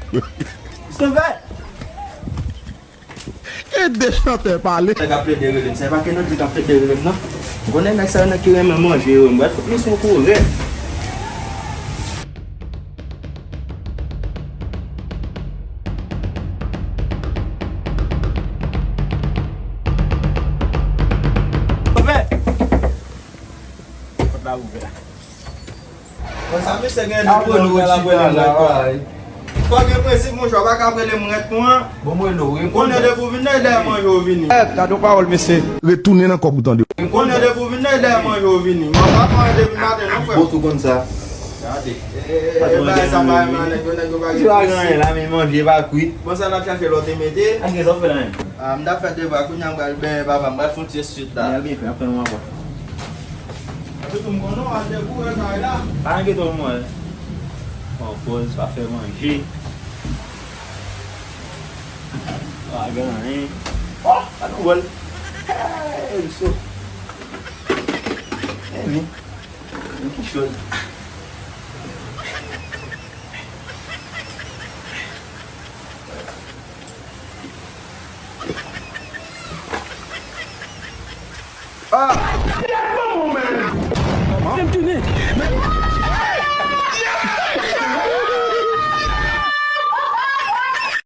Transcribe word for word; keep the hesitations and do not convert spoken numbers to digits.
Sovè! Ede chantè pale. Nèg ap plede rele m. Se pa Kenodi k ap plede rele m, non. M konnen nèg sa yo, nèg ki renmen manje yo. M pral fout misyon kouri. Sovè! Pòt la ouvè. Bon, sa mesye gen de pran nou chita la, wi. Fò gen prensip, monchè, w pa ka rele m rèt kon an. Bon, mwen lo, wi. M konnen depi w vin la, e dèyè manje w vini. Eh, gade yon pawòl, mesye. Retounen nan kòb ou tande. M konnen depi w vin la, e dèyè manje w vini. Mwen pa manje depi maten, non, frè. Bon, tou konn sa. Gade. Eh, eh, eh, bagay sa pa renmen nèg yo, nèg yo pa gen prensip. Ti pa gen anyen la, men manje pa kwit. Bon, sa n ap chache lòt e mete. Ak gen zòt fè la menm. Ah, m t ap fè devwa, kounye a m pral benyen papa, m pral fè yon ti eswit la. Al byen fè, ap tann ou ankò. Epi tou m konnen w al dekoure kay la. Pa enkyete w, mwen. Pran pòz, pa fè manje. Pa gen anyen. Oh, pa gen bòl. Hey, m so. Hey, men. Men ki chòz. Ah!